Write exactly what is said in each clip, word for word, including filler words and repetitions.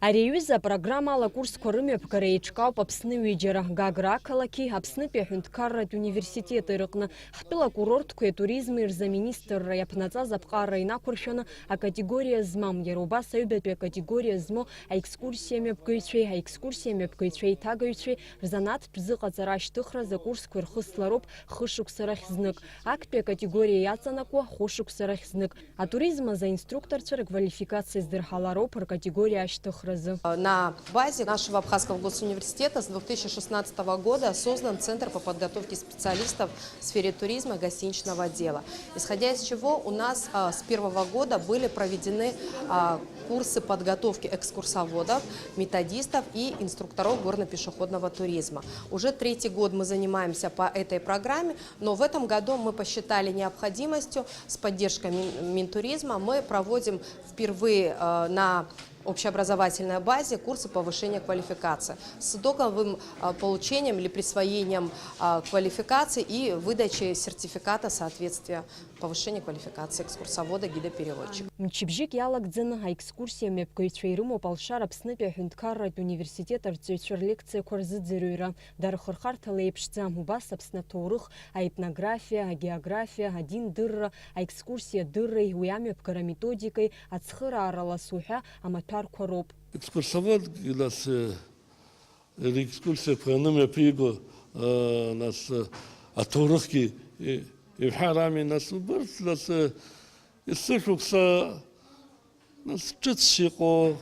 Ари аҩыза апрограмма ала акурсқәа рымҩаԥгара еиҿкаауп Аԥсны ҩыџьара, Гагра ақалақьи Аԥснытәи аҳәынҭқарратә университети рыҟны. Ҳтәыла акурортқәеи атуризми рзы аминистрра иаԥнаҵаз аԥҟарра инақәыршәаны акатегориа змам, иара убас аҩбатәи акатегориа змоу аекскурсиа мҩаԥгаҩцәеи аекскурсиа мҩаԥгаҩцәа еиҭагаҩцәеи рзанааҭтә зыҟаҵара ашьҭыхразы акурсқәа ирхыслароуп хышықәса рахь знык, актәи акатегориа иаҵанакуа хәышықәса рахь знык. Атуризм азы аинструкторцәа рквалификациа здырҳалароуп ркатегориа ашьҭыхразы. На базе нашего Абхазского госуниверситета с две тысячи шестнадцатого года создан Центр по подготовке специалистов в сфере туризма и гостиничного дела, исходя из чего у нас, а, с первого года были проведены, а, курсы подготовки экскурсоводов, методистов и инструкторов горно-пешеходного туризма. Уже третий год мы занимаемся по этой программе, но в этом году мы посчитали необходимостью, с поддержкой Мин-, Минтуризма, мы проводим впервые, э, на общеобразовательной базе курсы повышения квалификации с итоговым, э, получением или присвоением, э, квалификации и выдачей сертификата соответствия, повышения квалификации экскурсовода, гида, переводчика. Мчыбжьык иалагӡаны аекскурсиа мҩаԥгаҩцәа ирымоуп Алшара Аԥснытәи аҳәынҭқарратә университет арҵаҩцәа рлекциақәа рзыӡырҩра. Дара хырхарҭала еиԥшӡам, убас Аԥсны аҭоурых, аетнографиа, агеографиа, адиндырра, аекскурсиа дырреи уи амҩаԥгара методикеи, ацхыраара ласу ҳәа амаҭәарқәа роуп. Екскурсоводк, нас, э, рекскурсиақәа анымҩаԥиго, э, нас, э, аҭоурыхгьы, э, иҳәар ами, нас, убырҭ, нас, э, есышықәса, нас, ҿыц иҟоу,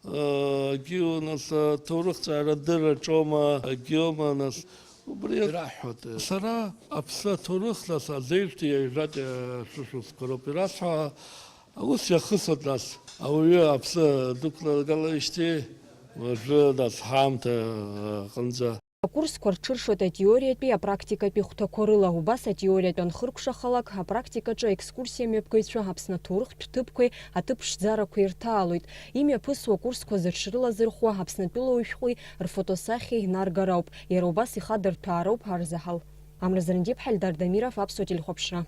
э, агьиу, нас, аҭоурыхҵәара дырраҿома, агьиома, нас, убри ираҳҳәоит. Сара аԥсы аҭоурых, нас, аӡеижәтәи ҩажәатәи ашәышықәсқәа роуп ирасҳәо. Ус иахысуеит, нас, ауаҩы аԥсы дықәнагалеижьҭеи уажәы, нас, ҳаамҭа аҟынӡа. Акурсқәа рҽыршоит атеориатәи апрактикатәи хәҭақәа рыла. Убас атеориатә анхыркәшахалак, апрактикаҿы аекскурсиа мҩаԥгаҩцәа Аԥсны аҭоурыхтә ҭыԥқәеи аҭыԥ ԥшӡарақәеи ирҭаалоит. Имҩаԥысуа акурсқәа зыҽрылазырхәо Аԥснытәылоу ишәҟәи рфотосахьеи наргароуп. Иара убас ихадырҭәаароуп арзаҳал. Амра Зарандиԥҳа, Эльдар Дамиров, Аԥсуа телехәаԥшра.